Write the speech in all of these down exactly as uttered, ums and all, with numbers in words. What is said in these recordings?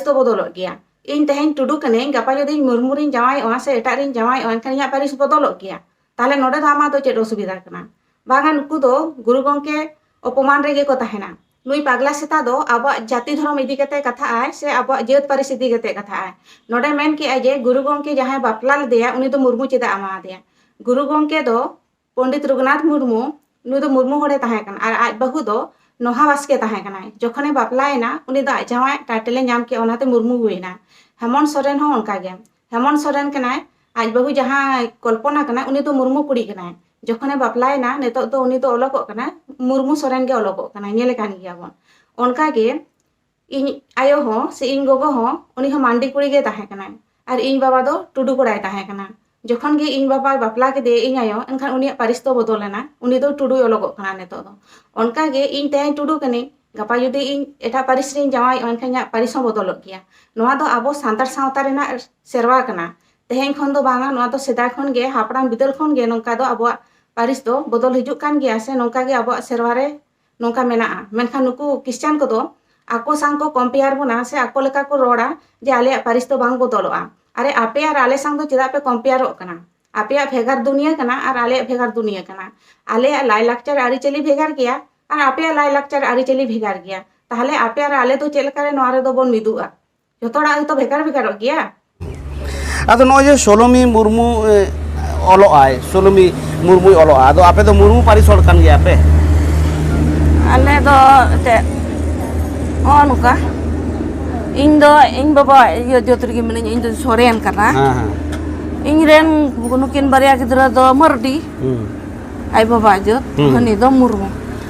ᱫᱚ ᱵᱚᱫᱚᱞᱚᱜ ᱜᱮᱭᱟ᱾ ᱤᱧ ᱛᱮᱦᱮᱧ ᱴᱩᱰᱩ ᱠᱟᱹᱱᱟᱹᱧ, ᱜᱟᱯᱟ ᱡᱩᱫᱤ ᱤᱧ ᱢᱩᱨᱢᱩ ᱨᱤᱧ ᱡᱟᱶᱟᱭᱚᱜᱼᱟ ᱥᱮ ᱮᱴᱟᱜ ᱨᱤᱧ ᱡᱟᱶᱟᱭᱚᱜᱼᱟ, ᱮᱱᱠᱷᱟᱱ ᱤᱧᱟᱹᱜ ᱯᱟᱹᱨᱤᱥ ᱵᱚᱫᱚᱞᱚᱜ ᱜᱮᱭᱟ᱾ ᱛᱟᱦᱞᱮ ᱱᱚᱰᱮ ᱫᱚ ᱟᱢᱟᱜ ᱫᱚ ᱪᱮᱫ ᱚᱥᱩᱵᱤᱫᱷᱟ ᱠᱟᱱᱟ? ᱵᱟᱝᱟ, ᱱᱩᱠᱩ ᱫᱚ ᱜᱩᱨᱩ ᱜᱚᱢᱠᱮ ᱚᱯᱚᱢᱟᱱ ᱨᱮᱜᱮ ᱠᱚ ᱛᱟᱦᱮᱱᱟ᱾ ᱱᱩᱭ ᱯᱟᱜᱽᱞᱟ ᱥᱮᱛᱟ ᱫᱚ ᱟᱵᱚᱣᱟᱜ ᱡᱟᱹᱛᱤ ᱫᱷᱚᱨᱚᱢ ᱤᱫᱤ ᱠᱟᱛᱮ ᱠᱟᱛᱷᱟᱜ ᱟᱭ ᱥᱮ ᱟᱵᱚᱣᱟᱜ ᱡᱟᱹᱛ ᱯᱟᱹᱨᱤᱥ ᱤᱫᱤ ᱠᱟᱛᱮ ᱠᱟᱛᱷᱟᱜ ᱟᱭ᱾ ᱱᱚᱰᱮ ᱢᱮᱱ ᱠᱮᱜᱼᱟᱭ ᱡᱮ ᱜᱩᱨᱩ ᱜᱚᱢᱠᱮ ᱡᱟᱦᱟᱸᱭ ᱵᱟᱯᱞᱟ ᱞᱮᱫᱮᱭᱟ, ᱩᱱᱤ ᱫᱚ ᱢᱩᱨᱢᱩ ᱪᱮᱫᱟᱜ ᱮᱢᱟ ᱫᱮᱭᱟ? ᱜᱩᱨᱩ ᱜᱚᱢᱠᱮ ᱫᱚ ᱯᱚᱱᱰᱤᱛ ᱨᱚᱜᱷᱩᱱᱟᱛᱷ ᱢᱩᱨᱢᱩ, ᱱᱩᱭ ᱫᱚ ᱢᱩᱨᱢᱩ ᱦᱚᱲᱮ ᱛᱟᱦᱮᱸ ᱠᱟᱱᱟ ᱟᱨ ᱟᱡ ᱵᱟᱹᱦᱩ ᱫᱚ ᱱᱚᱦᱟ ᱵᱟᱥᱠᱮ ᱛᱟᱦᱮᱸ ᱠᱟᱱᱟᱭ᱾ ᱡᱚᱠᱷᱚᱱᱮ ᱵᱟᱯᱞᱟᱭᱮᱱᱟ, ᱩᱱᱤ ᱫᱚ ᱟᱡ ᱡᱟᱶᱟᱭ ᱴᱟᱭᱴᱮᱞᱮ ᱧᱟᱢ ᱠᱮᱜᱼᱟ, ᱚᱱᱟᱛᱮ ᱢᱩᱨᱢᱩ ᱦᱩᱭᱮᱱᱟ᱾ ᱦᱮᱢᱚᱱᱛ ᱥᱚᱨᱮᱱ ᱦᱚᱸ ᱚᱱᱠᱟ ᱜᱮ᱾ ᱦᱮᱢᱚᱱᱛ ᱥᱚᱨᱮᱱ ᱠᱟᱱᱟᱭ, ᱟᱡ ᱵᱟᱹᱦᱩ ᱡᱟᱦᱟᱸᱭ ᱠᱚᱞᱯᱚᱱᱟ ᱠᱟᱱᱟᱭ, ᱩᱱᱤ ᱫᱚ ᱢᱩᱨᱢᱩ ᱠᱩᱲᱤ ᱠᱟᱱᱟᱭ᱾ ᱡᱚᱠᱷᱚᱱᱮ ᱵᱟᱯᱞᱟᱭᱮᱱᱟ, ᱱᱤᱛᱚᱜ ᱫᱚ ᱩᱱᱤ ᱫᱚ ᱚᱞᱚᱜᱚᱜ ᱠᱟᱱᱟᱭ, ᱢᱩᱨᱢᱩ ᱥᱚᱨᱮᱱ ᱜᱮ ᱚᱞᱚᱜᱚᱜ ᱠᱟᱱᱟᱭ, ᱧᱮᱞᱮ ᱠᱟᱱ ᱜᱮᱭᱟᱵᱚᱱ᱾ ᱚᱱᱠᱟ ᱜᱮ ᱤᱧ ᱟᱭᱳ ᱦᱚᱸ ᱥᱮ ᱤᱧ ᱜᱚᱜᱚ ᱦᱚᱸ, ᱩᱱᱤ ᱦᱚᱸ ᱢᱟᱱᱰᱤ ᱠᱩᱲᱤ ᱜᱮ ᱛᱟᱦᱮᱸ ᱠᱟᱱᱟᱭ ᱟᱨ ᱤᱧ ᱵᱟᱵᱟ ᱫᱚ ᱴᱩᱰᱩ ᱠᱚᱲᱟᱭ ᱛᱟᱦᱮᱸ ᱠᱟᱱᱟ᱾ ᱡᱚᱠᱷᱚᱱ ᱜᱮ ᱤᱧ ᱵᱟᱵᱟᱭ ᱵᱟᱯᱞᱟ ᱠᱮᱫᱮᱭᱟ ᱤᱧ ᱟᱭᱳ, ᱮᱱᱠᱷᱟᱱ ᱩᱱᱤᱭᱟᱜ ᱯᱟᱹᱨᱤᱥ ᱫᱚ ᱵᱚᱫᱚᱞ ᱮᱱᱟ, ᱩᱱᱤ ᱫᱚ ᱴᱩᱰᱩᱭ ᱚᱞᱚᱜᱚᱜ ᱠᱟᱱᱟ ᱱᱤᱛᱚᱜ ᱫᱚ᱾ ᱚᱱᱠᱟ ᱜᱮ ᱤᱧ ᱛᱮᱦᱮᱧ ᱴᱩᱰᱩ ᱠᱟᱹᱱᱟᱹᱧ, ᱜᱟᱯᱟ ᱡᱩᱫᱤ ᱤᱧ ᱮᱴᱟᱜ ᱯᱟᱹᱨᱤᱥ ᱨᱤᱧ ᱡᱟᱶᱟᱭᱚᱜᱼᱟ, ᱮᱱᱠᱷᱟᱱ ᱤᱧᱟᱹᱜ ᱯᱟᱹᱨᱤᱥ ᱦᱚᱸ ᱵᱚᱫᱚᱞᱚᱜ ᱜᱮᱭᱟ᱾ ᱱᱚᱣᱟ ᱫᱚ ᱟᱵᱚ ᱥᱟᱱᱛᱟᱲ ᱥᱟᱶᱛᱟ ᱨᱮᱱᱟᱜ ᱥᱮᱨᱣᱟ ᱠᱟᱱᱟ᱾ ᱛᱮᱦᱮᱧ ᱠᱷᱚᱱ ᱫᱚ ᱵᱟᱝᱟ, ᱱᱚᱣᱟ ᱫᱚ ᱥᱮᱫᱟᱭ ᱠᱷᱚᱱ ᱜᱮ, ᱦᱟᱯᱲᱟᱢ ᱵᱤᱫᱟᱹᱞ ᱠᱷᱚᱱ ᱜᱮ ᱱᱚᱝᱠᱟ ᱫᱚ ᱟᱵᱚᱣᱟᱜ ᱯᱟᱹᱨᱤᱥ ᱫᱚ ᱵᱚᱫᱚᱞ ᱦᱤᱡᱩᱜ ᱠᱟᱱ ᱜᱮᱭᱟ ᱥᱮ ᱱᱚᱝᱠᱟ ᱜᱮ ᱟᱵᱚᱣᱟᱜ ᱥᱮᱨᱣᱟ ᱨᱮ ᱱᱚᱝᱠᱟ ᱢᱮᱱᱟᱜᱼᱟ᱾ ᱢᱮᱱᱠᱷᱟᱱ ᱱᱩᱠᱩ ᱠᱷᱨᱤᱥᱪᱟᱱ ᱠᱚᱫᱚ ᱟᱠᱚ ᱥᱟᱶ ᱠᱚ ᱠᱚᱢᱯᱮᱭᱟᱨ ᱵᱚᱱᱟ ᱥᱮ ᱟᱠᱚ ᱞᱮᱠᱟ ᱠᱚ ᱨᱚᱲᱟ ᱡᱮ ᱟᱞᱮᱭᱟᱜ ᱯᱟᱹᱨᱤᱥ ᱫᱚ ᱵᱟᱝ ᱵᱚᱫᱚᱞᱚᱜᱼᱟ᱾ ᱟᱨᱮ, ᱟᱯᱮ ᱟᱨ ᱟᱞᱮ ᱥᱟᱶ ᱫᱚ ᱪᱮᱫᱟᱜ ᱯᱮ ᱠᱚᱢᱯᱮᱭᱟᱨᱚᱜ ᱠᱟᱱᱟ? ᱟᱯᱮᱭᱟᱜ ᱵᱷᱮᱜᱟᱨ ᱫᱩᱱᱤᱭᱟᱹ ᱠᱟᱱᱟ ᱟᱨ ᱟᱞᱮᱭᱟᱜ ᱵᱷᱮᱜᱟᱨ ᱫᱩᱱᱤᱭᱟᱹ ᱠᱟᱱᱟ᱾ ᱟᱞᱮᱭᱟᱜ ᱞᱟᱭᱼᱞᱟᱠᱪᱟᱨ ᱟᱹᱨᱤᱪᱟᱹᱞᱤ ᱵᱷᱮᱜᱟᱨ ᱜᱮᱭᱟ ᱟᱨ ᱟᱯᱮᱭᱟᱜ ᱞᱟᱭᱼᱞᱟᱠᱪᱟᱨ ᱟᱹᱨᱤᱪᱟᱹᱞᱤ ᱵᱷᱮᱜᱟᱨ ᱜᱮᱭᱟ᱾ ᱛᱟᱦᱞᱮ ᱟᱯᱮ ᱟᱨ ᱟᱞᱮ ᱫᱚ ᱪᱮᱫ ᱞᱮᱠᱟᱨᱮ ᱱᱚᱣᱟ ᱨᱮᱫᱚ ᱵᱚᱱ ᱢᱤᱫᱚᱜᱼᱟ? ᱡᱚᱛᱚ ᱦᱚᱲᱟᱜ ᱜᱮᱛᱚ ᱵᱷᱮᱜᱟᱨ ᱵᱷᱮᱜᱟᱨᱚᱜ ᱜᱮᱭᱟ᱾ ᱟᱫᱚ ᱱᱚᱜᱼᱚᱭ ᱡᱮ ᱥᱳᱞᱳᱢᱤ ᱢᱩᱨᱢᱩ ᱮ, ᱚᱞᱚᱜ ᱟᱭ, ᱥᱳᱞᱳᱢᱤ ᱢᱩᱨᱢᱩᱭ ᱚᱞᱚᱜᱼᱟ, ᱟᱫᱚ ᱟᱯᱮ ᱫᱚ ᱢᱩᱨᱢᱩ ᱯᱟᱹᱨᱤᱥ ᱦᱚᱲ ᱠᱟᱱ ᱜᱮᱭᱟ ᱯᱮ? ᱟᱞᱮ ᱫᱚ ᱮᱱᱛᱮᱫ ᱱᱚᱜᱼᱚ ᱱᱚᱝᱠᱟ, ᱤᱧ ᱫᱚ ᱤᱧ ᱵᱟᱵᱟ ᱤᱭᱟᱹ ᱡᱟᱹᱛ ᱨᱮᱜᱮ ᱢᱤᱱᱟᱹᱧᱟ, ᱤᱧ ᱫᱚ ᱥᱚᱨᱮᱱ ᱠᱟᱱᱟ᱾ ᱦᱮᱸ ᱦᱮᱸ᱾ ᱤᱧ ᱨᱮᱱ ᱱᱩᱠᱤᱱ ᱵᱟᱨᱭᱟ ᱜᱤᱫᱽᱨᱟᱹ ᱫᱚ ᱢᱟᱹᱨᱰᱤ, ᱦᱩᱸ᱾ ᱟᱡ ᱵᱟᱵᱟ ᱡᱟᱹᱛ, ᱦᱩᱸ᱾ ᱦᱟᱹᱱᱤ ᱫᱚ ᱢᱩᱨᱢᱩ᱾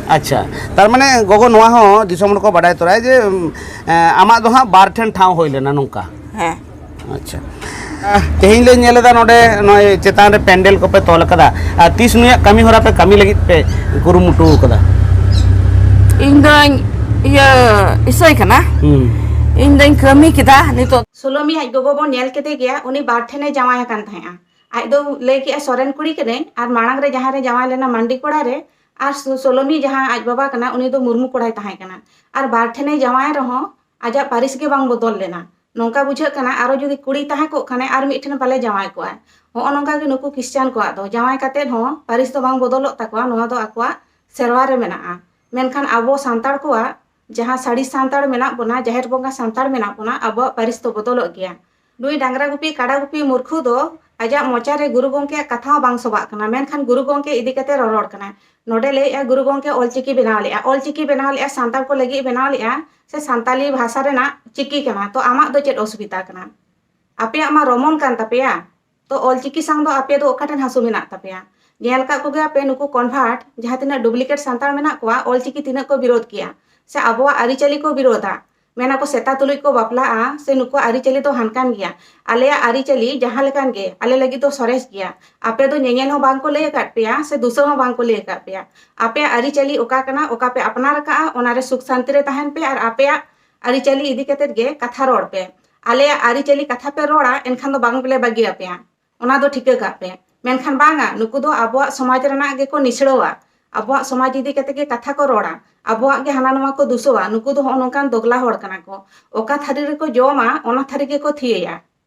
ᱟᱪᱪᱷᱟ, ᱛᱟᱨ ᱢᱟᱱᱮ ᱜᱚᱜᱚ, ᱱᱚᱣᱟ ᱦᱚᱸ ᱫᱤᱥᱚᱢ ᱦᱚᱲ ᱠᱚ ᱵᱟᱰᱟᱭ ᱛᱚᱨᱟᱭᱟ ᱡᱮ ᱩᱢ, ᱮ, ᱟᱢᱟᱜ ᱫᱚ ᱦᱟᱸᱜ ᱵᱟᱨ ᱴᱷᱮᱱ ᱴᱷᱟᱶ ᱦᱩᱭ ᱞᱮᱱᱟ ᱱᱚᱝᱠᱟ᱾ ᱦᱮᱸ᱾ ᱟᱪᱪᱷᱟ᱾ ᱟᱦ, ᱛᱮᱦᱮᱧ ᱞᱮ ᱧᱮᱞ ᱮᱫᱟ ᱱᱚᱰᱮ ᱱᱚᱜᱼᱚᱭ ᱪᱮᱛᱟᱱ ᱨᱮ ᱯᱮᱱᱰᱮᱞ ᱠᱚᱯᱮ ᱛᱚᱞ ᱟᱠᱟᱫᱟ, ᱟᱨ ᱛᱤᱥ ᱱᱩᱭᱟᱜ ᱠᱟᱹᱢᱤ ᱦᱚᱨᱟ ᱯᱮ ᱠᱟᱹᱢᱤ ᱞᱟᱹᱜᱤᱫ ᱯᱮ ᱠᱩᱨᱩᱢᱩᱴᱩ ᱟᱠᱟᱫᱟ? ᱤᱧ ᱫᱚᱧ ᱤᱭᱟᱹ ᱤᱥᱟᱹᱭ ᱠᱟᱱᱟ᱾ ᱦᱩᱸ᱾ ᱤᱧ ᱫᱚᱧ ᱠᱟᱹᱢᱤ ᱠᱮᱫᱟ ᱱᱤᱛᱚᱜ᱾ ᱥᱳᱞᱳᱢᱤ ᱟᱡ ᱜᱚᱜᱚ ᱵᱚᱱ ᱧᱮᱞ ᱠᱮᱫᱮ ᱜᱮᱭᱟ, ᱩᱱᱤ ᱵᱟᱨ ᱴᱷᱮᱱᱮ ᱡᱟᱶᱟᱭ ᱟᱠᱟᱱ ᱛᱟᱦᱮᱸᱜᱼᱟ᱾ ᱟᱡ ᱫᱚ ᱞᱟᱹᱭ ᱠᱮᱜᱼᱟ ᱥᱚᱨᱮᱱ ᱠᱩᱲᱤ ᱠᱟᱹᱱᱟᱹᱧ, ᱟᱨ ᱢᱟᱲᱟᱝ ᱨᱮ ᱡᱟᱦᱟᱸ ᱨᱮ ᱡᱟᱶᱟᱭ ᱞᱮᱱᱟ ᱢᱟᱱᱰᱤ ᱠᱚᱲᱟ ᱨᱮ, ᱟᱨ ᱥᱳ- ᱥᱳᱞᱳᱢᱤ ᱡᱟᱦᱟᱸ ᱟᱡ ᱵᱟᱵᱟ ᱠᱟᱱᱟ ᱩᱱᱤ ᱫᱚ ᱢᱩᱨᱢᱩ ᱠᱚᱲᱟᱭ ᱛᱟᱦᱮᱸ ᱠᱟᱱᱟ᱾ ᱟᱨ ᱵᱟᱨ ᱴᱷᱮᱱᱮ ᱡᱟᱶᱟᱭ ᱨᱮᱦᱚᱸ ᱟᱡᱟᱜ ᱯᱟᱹᱨᱤᱥ ᱜᱮ ᱵᱟᱝ ᱵᱚᱫᱚᱞ ᱞᱮᱱᱟ᱾ ᱱᱚᱝᱠᱟ ᱵᱩᱡᱷᱟᱹᱜ ᱠᱟᱱᱟ, ᱟᱨᱚ ᱡᱩᱫᱤ ᱠᱩᱲᱤ ᱛᱟᱦᱮᱸ ᱠᱚᱜ ᱠᱷᱟᱱᱮ, ᱟᱨ ᱢᱤᱫ ᱴᱷᱮᱱ ᱯᱟᱞᱮ ᱡᱟᱶᱟᱭ ᱠᱚᱜᱼᱟ᱾ ᱦᱚᱸᱜᱼᱚ ᱱᱚᱝᱠᱟ ᱜᱮ ᱱᱩᱠᱩ ᱠᱷᱨᱤᱥᱪᱟᱱ ᱠᱚᱣᱟᱜ ᱫᱚ, ᱡᱟᱶᱟᱭ ᱠᱟᱛᱮᱫ ᱦᱚᱸ ᱯᱟᱹᱨᱤᱥ ᱫᱚ ᱵᱟᱝ ᱵᱚᱫᱚᱞᱚᱜ ᱛᱟᱠᱚᱣᱟ᱾ ᱱᱚᱣᱟ ᱫᱚ ᱟᱠᱚᱣᱟᱜ ᱥᱮᱨᱣᱟ ᱨᱮ ᱢᱮᱱᱟᱜᱼᱟ᱾ ᱢᱮᱱᱠᱷᱟᱱ ᱟᱵᱚ ᱥᱟᱱᱛᱟᱲ ᱠᱚᱣᱟᱜ, ᱡᱟᱦᱟᱸ ᱥᱟᱹᱲᱤ ᱥᱟᱱᱛᱟᱲ ᱢᱮᱱᱟᱜ ᱵᱚᱱᱟ, ᱡᱟᱦᱮᱨ ᱵᱚᱸᱜᱟ ᱥᱟᱱᱛᱟᱲ ᱢᱮᱱᱟᱜ ᱵᱚᱱᱟ, ᱟᱵᱚᱣᱟᱜ ᱯᱟᱹᱨᱤᱥ ᱫᱚ ᱵᱚᱫᱚᱞᱚᱜ ᱜᱮᱭᱟ᱾ ᱱᱩᱭ ᱰᱟᱝᱨᱟ ᱜᱩᱯᱤ ᱠᱟᱰᱟ ᱜᱩᱯᱤ ᱢᱩᱨᱠᱷᱩ ᱫᱚ ᱟᱡᱟᱜ ᱢᱚᱪᱟ ᱨᱮ ᱜᱩᱨᱩ ᱜᱚᱢᱠᱮᱭᱟᱜ ᱠᱟᱛᱷᱟ ᱦᱚᱸ ᱵᱟᱝ ᱥᱚᱵᱷᱟᱜ ᱠᱟᱱᱟ, ᱢᱮᱱᱠᱷᱟᱱ ᱜᱩᱨᱩ ᱜᱚᱢᱠᱮ ᱤᱫᱤ ᱠᱟᱛᱮ ᱨᱚᱨᱚᱲ ᱠᱟᱱᱟᱭ᱾ ᱱᱚᱰᱮ ᱞᱟᱹᱭᱮᱜᱼᱟ, ᱜᱩᱨᱩ ᱜᱚᱢᱠᱮ ᱚᱞᱪᱤᱠᱤ ᱵᱮᱱᱟᱣ ᱞᱮᱜᱼᱟ, ᱚᱞᱪᱤᱠᱤ ᱵᱮᱱᱟᱣ ᱞᱮᱜᱼᱟ, ᱥᱟᱱᱛᱟᱲ ᱠᱚ ᱞᱟᱹᱜᱤᱫ ᱵᱮᱱᱟᱣ ᱞᱮᱜᱼᱟ, ᱥᱮ ᱥᱟᱱᱛᱟᱞᱤ ᱵᱷᱟᱥᱟ ᱨᱮᱱᱟᱜ ᱪᱤᱠᱤ ᱠᱟᱱᱟ, ᱛᱚ ᱟᱢᱟᱜ ᱫᱚ ᱪᱮᱫ ᱚᱥᱩᱵᱤᱫᱷᱟ ᱠᱟᱱᱟ? ᱟᱯᱮᱭᱟᱜ ᱢᱟ ᱨᱚᱢᱚᱱ ᱠᱟᱱ ᱛᱟᱯᱮᱭᱟ᱾ ᱛᱚ ᱚᱞᱪᱤᱠᱤ ᱥᱟᱝ ᱫᱚ ᱟᱯᱮ ᱫᱚ ᱚᱠᱟ ᱴᱷᱮᱱ ᱦᱟᱹᱥᱩ ᱢᱮᱱᱟᱜ ᱛᱟᱯᱮᱭᱟ? ᱧᱮᱞ ᱠᱟᱜ ᱠᱚᱜᱮᱭᱟ ᱯᱮ ᱱᱩᱠᱩ convert, ᱡᱟᱦᱟᱸ ᱛᱤᱱᱟᱹᱜ duplicate ᱥᱟᱱᱛᱟᱲ ᱢᱮᱱᱟᱜ ᱠᱚᱣᱟ, ᱚᱞᱪᱤᱠᱤ ᱛᱤᱱᱟᱹᱜ ᱠᱚ ᱵᱤᱨᱳᱫ ᱜᱮᱭᱟ, ᱥᱮ ᱟᱵᱚᱣᱟᱜ ᱟᱹᱨᱤᱪᱟᱹᱞᱤ ᱠᱚ ᱵᱤᱨᱳᱫᱟ᱾ ᱢᱮᱱᱟ ᱠᱚ ᱥᱮᱛᱟ ᱛᱩᱞᱩᱡ ᱠᱚ ᱵᱟᱯᱞᱟᱜᱼᱟ, ᱥᱮ ᱱᱩᱠᱩᱣᱟᱜ ᱟᱹᱨᱤᱪᱟᱹᱞᱤ ᱫᱚ ᱦᱟᱱᱠᱟᱱ ᱜᱮᱭᱟ᱾ ᱟᱞᱮᱭᱟᱜ ᱟᱹᱨᱤᱪᱟᱹᱞᱤ ᱡᱟᱦᱟᱸ ᱞᱮᱠᱟᱱ ᱜᱮ, ᱟᱞᱮ ᱞᱟᱹᱜᱤᱫ ᱫᱚ ᱥᱚᱨᱮᱥ ᱜᱮᱭᱟ᱾ ᱟᱯᱮ ᱫᱚ ᱧᱮᱧᱮᱞ ᱦᱚᱸ ᱵᱟᱝ ᱠᱚ ᱞᱟᱹᱭ ᱟᱠᱟᱫ ᱯᱮᱭᱟ, ᱥᱮ ᱫᱩᱥᱟᱹᱣ ᱦᱚᱸ ᱵᱟᱝ ᱠᱚ ᱞᱟᱹᱭ ᱟᱠᱟᱫ ᱯᱮᱭᱟ᱾ ᱟᱯᱮᱭᱟᱜ ᱟᱹᱨᱤᱪᱟᱹᱞᱤ ᱚᱠᱟ ᱠᱟᱱᱟ, ᱚᱠᱟ ᱯᱮ ᱟᱯᱱᱟᱨ ᱟᱠᱟᱫᱼᱟ, ᱚᱱᱟ ᱨᱮ ᱥᱩᱠ ᱥᱟᱱᱛᱤ ᱨᱮ ᱛᱟᱦᱮᱱ ᱯᱮ, ᱟᱨ ᱟᱯᱮᱭᱟᱜ ᱟᱹᱨᱤᱪᱟᱹᱞᱤ ᱤᱫᱤ ᱠᱟᱛᱮᱫ ᱜᱮ ᱠᱟᱛᱷᱟ ᱨᱚᱲ ᱯᱮ᱾ ᱟᱞᱮᱭᱟᱜ ᱟᱹᱨᱤᱪᱟᱹᱞᱤ ᱠᱟᱛᱷᱟ ᱯᱮ ᱨᱚᱲᱟ, ᱮᱱᱠᱷᱟᱱ ᱫᱚ ᱵᱟᱝ ᱞᱮ ᱵᱟᱹᱜᱤ ᱟᱯᱮᱭᱟ, ᱚᱱᱟ ᱫᱚ ᱴᱷᱤᱠᱟᱹ ᱠᱟᱜ ᱯᱮ᱾ ᱢᱮᱱᱠᱷᱟᱱ ᱵᱟᱝᱟ, ᱱᱩᱠᱩ ᱫᱚ ᱟᱵᱚᱣᱟᱜ ᱥᱚᱢᱟᱡᱽ ᱨᱮᱱᱟᱜ ᱜᱮᱠᱚ ᱱᱤᱥᱲᱟᱹᱣᱟ, ᱟᱵᱚᱣᱟᱜ ᱥᱚᱢᱟᱡᱽ ᱤᱫᱤ ᱠᱟᱛᱮ ᱜᱮ ᱠᱟᱛᱷᱟ ᱠᱚ ᱨᱚᱲᱟ, ᱟᱵᱚᱣᱟᱜ ᱜᱮ ᱦᱟᱱᱟ ᱱᱚᱣᱟ ᱠᱚ ᱫᱩᱥᱟᱹᱣᱟ᱾ ᱱᱩᱠᱩ ᱫᱚ ᱦᱚᱸᱜᱼᱚ ᱱᱚᱝᱠᱟᱱ ᱫᱚᱜᱽᱞᱟ ᱦᱚᱲ ᱠᱟᱱᱟ ᱠᱚ, ᱚᱠᱟ ᱛᱷᱟᱹᱨᱤ ᱨᱮᱠᱚ ᱡᱚᱢᱟ, ᱚᱱᱟ ᱛᱷᱟᱹᱨᱤ ᱜᱮᱠᱚ ᱛᱷᱤᱭᱟᱹᱭᱟ᱾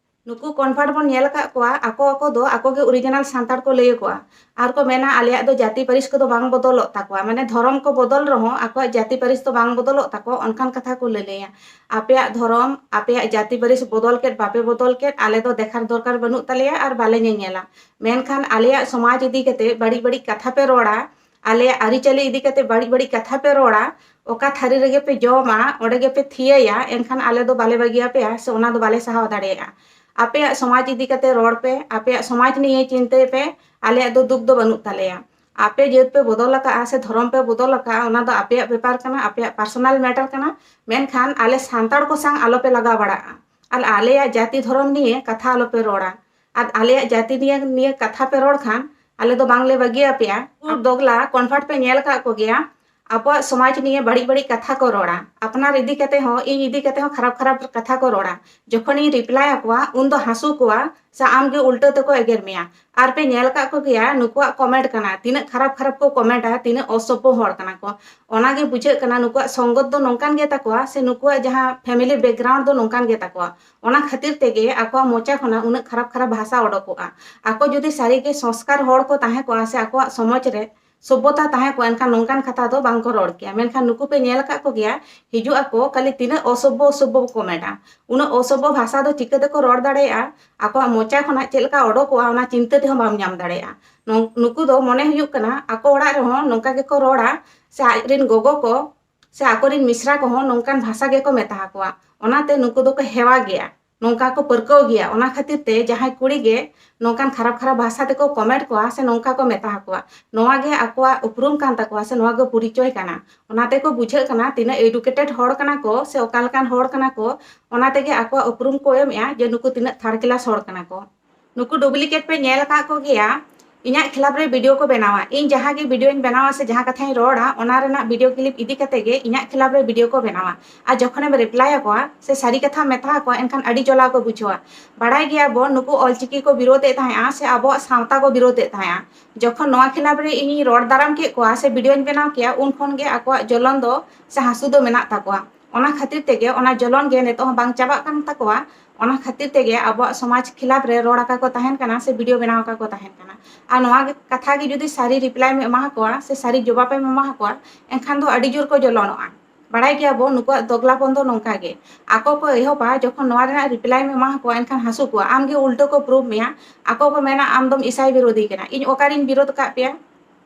ᱱᱩᱠᱩ convert ᱵᱚᱱ ᱧᱮᱞ ᱟᱠᱟᱫ ᱠᱚᱣᱟ, ᱟᱠᱚ ᱟᱠᱚ ᱫᱚ ᱟᱠᱚ ᱜᱮ original ᱥᱟᱱᱛᱟᱲ ᱠᱚ ᱞᱟᱹᱭ ᱟᱠᱚᱣᱟ, ᱟᱨ ᱠᱚ ᱢᱮᱱᱟ, "ᱟᱞᱮᱭᱟᱜ ᱫᱚ ᱡᱟᱹᱛᱤ ᱯᱟᱹᱨᱤᱥ ᱠᱚᱫᱚ ᱵᱟᱝ ᱵᱚᱫᱚᱞᱚᱜ ᱛᱟᱠᱚᱣᱟ", ᱢᱟᱱᱮ ᱫᱷᱚᱨᱚᱢ ᱠᱚ ᱵᱚᱫᱚᱞ ᱨᱮᱦᱚᱸ ᱟᱠᱚᱣᱟᱜ ᱡᱟᱹᱛᱤ ᱯᱟᱹᱨᱤᱥ ᱫᱚ ᱵᱟᱝ ᱵᱚᱫᱚᱞᱚᱜ ᱛᱟᱠᱚᱣᱟ, ᱚᱱᱠᱟᱱ ᱠᱟᱛᱷᱟ ᱠᱚ ᱞᱟᱹᱞᱟᱹᱭᱟ᱾ ᱟᱯᱮᱭᱟᱜ ᱫᱷᱚᱨᱚᱢ, ᱟᱯᱮᱭᱟᱜ ᱡᱟᱹᱛᱤ ᱯᱟᱹᱨᱤᱥ ᱵᱚᱫᱚᱞ ᱠᱮᱫ ᱵᱟᱯᱮ ᱵᱚᱫᱚᱞ ᱠᱮᱫ, ᱟᱞᱮ ᱫᱚ ᱫᱮᱠᱷᱟᱨ ᱫᱚᱨᱠᱟᱨ ᱵᱟᱹᱱᱩᱜ ᱛᱟᱞᱮᱭᱟ ᱟᱨ ᱵᱟᱞᱮ ᱧᱮᱧᱮᱞᱟ᱾ ᱢᱮᱱᱠᱷᱟᱱ ᱟᱞᱮᱭᱟᱜ ᱥᱚᱢᱟᱡᱽ ᱤᱫᱤ ᱠᱟᱛᱮ ᱵᱟᱹᱲᱤᱡ ᱵᱟᱹᱲᱤᱡ ᱠᱟᱛᱷᱟ ᱯᱮ ᱨᱚᱲᱟ, ᱟᱞᱮᱭᱟᱜ ᱟᱹᱨᱤᱪᱟᱹᱞᱤ ᱤᱫᱤ ᱠᱟᱛᱮ ᱵᱟᱹᱲᱤᱡ ᱵᱟᱹᱲᱤᱡ ᱠᱟᱛᱷᱟ ᱯᱮ ᱨᱚᱲᱟ, ᱚᱠᱟ ᱛᱷᱟᱹᱨᱤ ᱨᱮᱜᱮ ᱯᱮ ᱡᱚᱢᱟ, ᱚᱸᱰᱮ ᱜᱮᱯᱮ ᱛᱷᱤᱭᱟᱹᱭᱟ, ᱮᱱᱠᱷᱟᱱ ᱟᱞᱮ ᱫᱚ ᱵᱟᱞᱮ ᱵᱟᱹᱜᱤᱭᱟᱯᱮᱭᱟ, ᱥᱮ ᱚᱱᱟ ᱫᱚ ᱵᱟᱞᱮ ᱥᱟᱦᱟᱣ ᱫᱟᱲᱮᱭᱟᱜᱼᱟ᱾ ᱟᱯᱮᱭᱟᱜ ᱥᱚᱢᱟᱡᱽ ᱤᱫᱤ ᱠᱟᱛᱮ ᱨᱚᱲ ᱯᱮ, ᱟᱯᱮᱭᱟᱜ ᱥᱚᱢᱟᱡᱽ ᱱᱤᱭᱮ ᱪᱤᱱᱛᱟᱹᱭ ᱯᱮ, ᱟᱞᱮᱭᱟᱜ ᱫᱚ ᱫᱩᱠ ᱫᱚ ᱵᱟᱹᱱᱩᱜ ᱛᱟᱞᱮᱭᱟ᱾ ᱟᱯᱮ ᱡᱟᱹᱛ ᱯᱮ ᱵᱚᱫᱚᱞ ᱟᱠᱟᱜᱼᱟ ᱥᱮ ᱫᱷᱚᱨᱚᱢ ᱯᱮ ᱵᱚᱫᱚᱞ ᱟᱠᱟᱜᱼᱟ, ᱚᱱᱟ ᱫᱚ ᱟᱯᱮᱭᱟᱜ ᱵᱮᱯᱟᱨ ᱠᱟᱱᱟ, ᱟᱯᱮᱭᱟᱜ personal matter ᱠᱟᱱᱟ᱾ ᱢᱮᱱᱠᱷᱟᱱ ᱟᱞᱮ ᱥᱟᱱᱛᱟᱲ ᱠᱚ ᱥᱟᱝ ᱟᱞᱚᱯᱮ ᱞᱟᱜᱟᱣ ᱵᱟᱲᱟᱜᱼᱟ, ᱟᱨ ᱟᱞᱮᱭᱟᱜ ᱡᱟᱹᱛᱤ ᱫᱷᱚᱨᱚᱢ ᱱᱤᱭᱮ ᱠᱟᱛᱷᱟ ᱟᱞᱚᱯᱮ ᱨᱚᱲᱟ᱾ ᱟᱨ ᱟᱞᱮᱭᱟᱜ ᱡᱟᱹᱛᱤ ᱱᱤᱭᱮ, ᱱᱤᱭᱮ ᱠᱟᱛᱷᱟ ᱯᱮ ᱨᱚᱲ ᱠᱷᱟᱱ, ᱟᱞᱮ ᱫᱚ ᱵᱟᱝᱞᱮ ᱵᱟᱹᱜᱤᱭᱟᱯᱮᱭᱟ᱾ ᱫᱚᱜᱽᱞᱟ convert ᱯᱮ ᱧᱮᱞ ᱟᱠᱟᱫ ᱠᱚᱜᱮᱭᱟ, ᱟᱵᱚᱣᱟᱜ ᱥᱚᱢᱟᱡᱽ ᱱᱤᱭᱮ ᱵᱟᱹᱲᱤᱡ ᱵᱟᱹᱲᱤᱡ ᱠᱟᱛᱷᱟ ᱠᱚ ᱨᱚᱲᱟ, ᱟᱯᱱᱟᱨ ᱤᱫᱤ ᱠᱟᱛᱮ ᱦᱚᱸ, ᱤᱧ ᱤᱫᱤ ᱠᱟᱛᱮ ᱦᱚᱸ ᱠᱷᱟᱨᱟᱯ ᱠᱷᱟᱨᱟᱯ ᱠᱟᱛᱷᱟ ᱠᱚ ᱨᱚᱲᱟ᱾ ᱡᱚᱠᱷᱚᱱᱤᱧ ᱨᱤᱯᱞᱟᱭ ᱟᱠᱚᱣᱟ, ᱩᱱ ᱫᱚ ᱦᱟᱹᱥᱩ ᱠᱚᱣᱟ ᱥᱮ ᱟᱢ ᱜᱮ ᱩᱞᱴᱟᱹ ᱛᱮᱠᱚ ᱮᱜᱮᱨ ᱢᱮᱭᱟ᱾ ᱟᱨ ᱯᱮ ᱧᱮᱞ ᱟᱠᱟᱫ ᱠᱚᱜᱮᱭᱟ, ᱱᱩᱠᱩᱣᱟᱜ ᱠᱚᱢᱮᱱᱴ ᱠᱟᱱᱟ, ᱛᱤᱱᱟᱹᱜ ᱠᱷᱟᱨᱟᱯ ᱠᱷᱟᱨᱟᱯ ᱠᱚ ᱠᱚᱢᱮᱱᱴᱟ, ᱛᱤᱱᱟᱹᱜ ᱚᱥᱚᱵᱷᱚ ᱦᱚᱲ ᱠᱟᱱᱟ ᱠᱚ᱾ ᱚᱱᱟ ᱜᱮ ᱵᱩᱡᱷᱟᱹᱜ ᱠᱟᱱᱟ, ᱱᱩᱠᱩᱣᱟᱜ ᱥᱚᱝᱜᱚᱛ ᱫᱚ ᱱᱚᱝᱠᱟᱱ ᱜᱮ ᱛᱟᱠᱚᱣᱟ ᱥᱮ ᱱᱩᱠᱩᱣᱟᱜ ᱡᱟᱦᱟᱸ ᱯᱷᱮᱢᱤᱞᱤ ᱵᱮᱠᱜᱨᱟᱣᱩᱱᱰ ᱫᱚ ᱱᱚᱝᱠᱟᱱ ᱜᱮ ᱛᱟᱠᱚᱣᱟ᱾ ᱚᱱᱟ ᱠᱷᱟᱹᱛᱤᱨ ᱛᱮᱜᱮ ᱟᱠᱚᱣᱟᱜ ᱢᱚᱪᱟ ᱠᱷᱚᱱᱟᱜ ᱩᱱᱟᱹᱜ ᱠᱷᱟᱨᱟᱯ ᱠᱷᱟᱨᱟᱯ ᱵᱷᱟᱥᱟ ᱚᱰᱚᱠᱚᱜᱼᱟ᱾ ᱟᱠᱚ ᱡᱩᱫᱤ ᱥᱟᱹᱨᱤ ᱜᱮ ᱥᱚᱝᱥᱠᱟᱨ ᱦᱚᱲ ᱠᱚ ᱛᱟᱦᱮᱸ ᱠᱚᱜᱼᱟ ᱥᱮ ᱟᱠᱚᱣᱟᱜ ᱥᱚᱢᱟᱡᱽ ᱨᱮ ᱥᱚᱵᱷᱚᱛᱟ ᱛᱟᱦᱮᱸ ᱠᱚᱜᱼᱟ, ᱮᱱᱠᱷᱟᱱ ᱱᱚᱝᱠᱟᱱ ᱠᱟᱛᱷᱟ ᱫᱚ ᱵᱟᱝ ᱠᱚ ᱨᱚᱲ ᱠᱮᱭᱟ᱾ ᱢᱮᱱᱠᱷᱟᱱ ᱱᱩᱠᱩ ᱯᱮ ᱧᱮᱞ ᱟᱠᱟᱫ ᱠᱚᱜᱮᱭᱟ, ᱦᱤᱡᱩᱜ ᱟᱠᱚ, ᱠᱷᱟᱹᱞᱤ ᱛᱤᱱᱟᱹᱜ ᱚᱥᱚᱵᱷᱚ ᱚᱥᱚᱵᱷᱚ ᱠᱚ ᱠᱚᱢᱮᱱᱴᱟ᱾ ᱩᱱᱟᱹᱜ ᱚᱥᱚᱵᱷᱚ ᱵᱷᱟᱥᱟ ᱫᱚ ᱪᱤᱠᱟᱹ ᱛᱮᱠᱚ ᱨᱚᱲ ᱫᱟᱲᱮᱭᱟᱜᱼᱟ? ᱟᱠᱚᱣᱟᱜ ᱢᱚᱪᱟ ᱠᱷᱚᱱᱟᱜ ᱪᱮᱫ ᱞᱮᱠᱟ ᱚᱰᱚᱠᱚᱜᱼᱟ, ᱚᱱᱟ ᱪᱤᱱᱛᱟᱹ ᱛᱮᱦᱚᱸ ᱵᱟᱢ ᱧᱟᱢ ᱫᱟᱲᱮᱭᱟᱜᱼᱟ᱾ ᱱᱚᱝ-, ᱱᱩᱠᱩ ᱫᱚ ᱢᱚᱱᱮ ᱦᱩᱭᱩᱜ ᱠᱟᱱᱟ ᱟᱠᱚ ᱚᱲᱟᱜ ᱨᱮᱦᱚᱸ ᱱᱚᱝᱠᱟ ᱜᱮᱠᱚ ᱨᱚᱲᱟ, ᱥᱮ ᱟᱡ ᱨᱮᱱ ᱜᱚᱜᱚ ᱠᱚ ᱥᱮ ᱟᱠᱚᱨᱮᱱ ᱢᱤᱥᱨᱟ ᱠᱚᱦᱚᱸ ᱱᱚᱝᱠᱟᱱ ᱵᱷᱟᱥᱟ ᱜᱮᱠᱚ ᱢᱮᱛᱟ ᱟᱠᱚᱣᱟ᱾ ᱚᱱᱟᱛᱮ ᱱᱩᱠᱩ ᱫᱚᱠᱚ ᱦᱮᱣᱟ ᱜᱮᱭᱟ, ᱱᱚᱝᱠᱟ ᱠᱚ ᱯᱟᱹᱨᱠᱟᱹᱣ ᱜᱮᱭᱟ᱾ ᱚᱱᱟ ᱠᱷᱟᱹᱛᱤᱨ ᱛᱮ ᱡᱟᱦᱟᱸᱭ ᱠᱩᱲᱤ ᱜᱮ ᱱᱚᱝᱠᱟᱱ ᱠᱷᱟᱨᱟᱯ ᱠᱷᱟᱨᱟᱯ ᱵᱷᱟᱥᱟ ᱛᱮᱠᱚ ᱠᱚᱢᱮᱱᱴ ᱠᱚᱣᱟ ᱥᱮ ᱱᱚᱝᱠᱟ ᱠᱚ ᱢᱮᱛᱟ ᱟᱠᱚᱣᱟ, ᱱᱚᱣᱟ ᱜᱮ ᱟᱠᱚᱣᱟᱜ ᱩᱯᱨᱩᱢ ᱠᱟᱱ ᱛᱟᱠᱚᱣᱟ ᱥᱮ ᱱᱚᱣᱟ ᱜᱮ ᱯᱚᱨᱤᱪᱚᱭ ᱠᱟᱱᱟ᱾ ᱚᱱᱟ ᱛᱮᱠᱚ ᱵᱩᱡᱷᱟᱹᱜ ᱠᱟᱱᱟ ᱛᱤᱱᱟᱹᱜ ᱮᱰᱩᱠᱮᱴᱮᱰ ᱦᱚᱲ ᱠᱟᱱᱟ ᱠᱚ ᱥᱮ ᱚᱠᱟ ᱞᱮᱠᱟᱱ ᱦᱚᱲ ᱠᱟᱱᱟ ᱠᱚ᱾ ᱚᱱᱟ ᱛᱮᱜᱮ ᱟᱠᱚᱣᱟᱜ ᱩᱯᱨᱩᱢ ᱠᱚ ᱮᱢᱮᱜᱼᱟ ᱡᱮ ᱱᱩᱠᱩ ᱛᱤᱱᱟᱹᱜ ᱛᱷᱟᱨᱰ ᱠᱞᱟᱥ ᱦᱚᱲ ᱠᱟᱱᱟ ᱠᱚ᱾ ᱱᱩᱠᱩ ᱰᱩᱯᱞᱤᱠᱮᱴ ᱯᱮ ᱧᱮᱞ ᱟᱠᱟᱫ ᱠᱚᱜᱮᱭᱟ, ᱤᱧᱟᱹᱜ ᱠᱷᱤᱞᱟᱯ ᱨᱮ ᱵᱷᱤᱰᱤᱭᱳ ᱠᱚ ᱵᱮᱱᱟᱣᱟ᱾ ᱤᱧ ᱡᱟᱦᱟᱸ ᱜᱮ ᱵᱷᱤᱰᱤᱭᱳᱧ ᱵᱮᱱᱟᱣᱟ ᱥᱮ ᱡᱟᱦᱟᱸ ᱠᱟᱛᱷᱟᱧ ᱨᱚᱲᱟ, ᱚᱱᱟ ᱨᱮᱱᱟᱜ ᱵᱷᱤᱰᱤᱭᱳ ᱠᱞᱤᱯ ᱤᱫᱤ ᱠᱟᱛᱮ ᱜᱮ ᱤᱧᱟᱹᱜ ᱠᱷᱤᱞᱟᱯ ᱨᱮ ᱵᱷᱤᱰᱤᱭᱳ ᱠᱚ ᱵᱮᱱᱟᱣᱟ᱾ ᱟᱨ ᱡᱚᱠᱷᱚᱱᱮᱢ ᱨᱤᱯᱞᱟᱭ ᱟᱠᱚᱣᱟ ᱥᱮ ᱥᱟᱹᱨᱤ ᱠᱟᱛᱷᱟᱢ ᱢᱮᱛᱟ ᱟᱠᱚᱣᱟ, ᱮᱱᱠᱷᱟᱱ ᱟᱹᱰᱤ ᱡᱚᱞᱟ ᱠᱚ ᱵᱩᱡᱷᱟᱹᱣᱟ᱾ ᱵᱟᱲᱟᱭ ᱜᱮᱭᱟ ᱵᱚᱱ, ᱱᱩᱠᱩ ᱚᱞᱪᱤᱠᱤ ᱠᱚ ᱵᱤᱨᱳᱫ ᱮᱫ ᱛᱟᱦᱮᱸᱜᱼᱟ ᱥᱮ ᱟᱵᱚᱣᱟᱜ ᱥᱟᱶᱛᱟ ᱠᱚ ᱵᱤᱨᱳᱫ ᱮᱫ ᱛᱟᱦᱮᱸᱜᱼᱟ᱾ ᱡᱚᱠᱷᱚᱱ ᱱᱚᱣᱟ ᱠᱷᱤᱞᱟᱯ ᱨᱮ ᱤᱧᱤᱧ ᱨᱚᱲ ᱫᱟᱨᱟᱢ ᱠᱮᱫ ᱠᱚᱣᱟ ᱥᱮ ᱵᱷᱤᱰᱤᱭᱳᱧ ᱵᱮᱱᱟᱣ ᱠᱮᱜᱼᱟ, ᱩᱱ ᱠᱷᱚᱱ ᱜᱮ ᱟᱠᱚᱣᱟᱜ ᱡᱚᱞᱚᱱ ᱫᱚ ᱥᱮ ᱦᱟᱹᱥᱩ ᱫᱚ ᱢᱮᱱᱟᱜ ᱛᱟᱠᱚᱣᱟ᱾ ᱚᱱᱟ ᱠᱷᱟᱹᱛᱤᱨ ᱛᱮᱜᱮ ᱚᱱᱟ ᱡᱚᱞᱚᱱ ᱜᱮ ᱱᱤᱛᱚᱜ ᱦᱚᱸ ᱵᱟᱝ ᱪᱟᱵᱟᱜ ᱠᱟᱱ ᱛᱟᱠᱚᱣᱟ᱾ ᱚᱱᱟ ᱠᱷᱟᱹᱛᱤᱨ ᱛᱮᱜᱮ ᱟᱵᱚᱣᱟᱜ ᱥᱚᱢᱟᱡᱽ ᱠᱷᱤᱞᱟᱯ ᱨᱮ ᱨᱚᱲ ᱟᱠᱟ ᱠᱚ ᱛᱟᱦᱮᱱ ᱠᱟᱱᱟ ᱥᱮ ᱵᱷᱤᱰᱤᱭᱳ ᱵᱮᱱᱟᱣ ᱟᱠᱟ ᱠᱚ ᱛᱟᱦᱮᱱ ᱠᱟᱱᱟ᱾ ᱟᱨ ᱱᱚᱣᱟ ᱜᱮ, ᱠᱟᱛᱷᱟ ᱜᱮ ᱡᱩᱫᱤ ᱥᱟᱹᱨᱤ ᱨᱤᱯᱞᱟᱭᱮᱢ ᱮᱢᱟ ᱠᱚᱣᱟ ᱥᱮ ᱥᱟᱹᱨᱤ ᱡᱚᱵᱟᱵᱮᱢ ᱮᱢᱟ ᱠᱚᱣᱟ, ᱮᱱᱠᱷᱟᱱ ᱫᱚ ᱟᱹᱰᱤ ᱡᱳᱨ ᱠᱚ ᱡᱚᱞᱚᱱᱚᱜᱼᱟ᱾ ᱵᱟᱲᱟᱭ ᱜᱮᱭᱟ ᱵᱚᱱ, ᱱᱩᱠᱩᱣᱟᱜ ᱫᱚᱜᱽᱞᱟᱯᱚᱱ ᱫᱚ ᱱᱚᱝᱠᱟ ᱜᱮ᱾ ᱟᱠᱚ ᱠᱚ ᱮᱦᱚᱵᱟ, ᱡᱚᱠᱷᱚᱱ ᱱᱚᱣᱟ ᱨᱮᱱᱟᱜ ᱨᱤᱯᱞᱟᱭᱮᱢ ᱮᱢᱟ ᱠᱚᱣᱟ, ᱮᱱᱠᱷᱟᱱ ᱦᱟᱹᱥᱩ ᱠᱚᱣᱟ, ᱟᱢ ᱜᱮ ᱩᱞᱴᱟᱹ ᱠᱚ ᱯᱨᱩᱵᱷ ᱢᱮᱭᱟ᱾ ᱟᱠᱚ ᱠᱚ ᱢᱮᱱᱟ, "ᱟᱢ ᱫᱚᱢ ᱤᱥᱟᱭ ᱵᱤᱨᱳᱫᱷᱤ ᱠᱟᱱᱟ᱾" ᱤᱧ ᱚᱠᱟᱨᱤᱧ ᱵᱤᱨᱳᱫᱷ ᱟᱠᱟᱫ ᱯᱮᱭᱟ?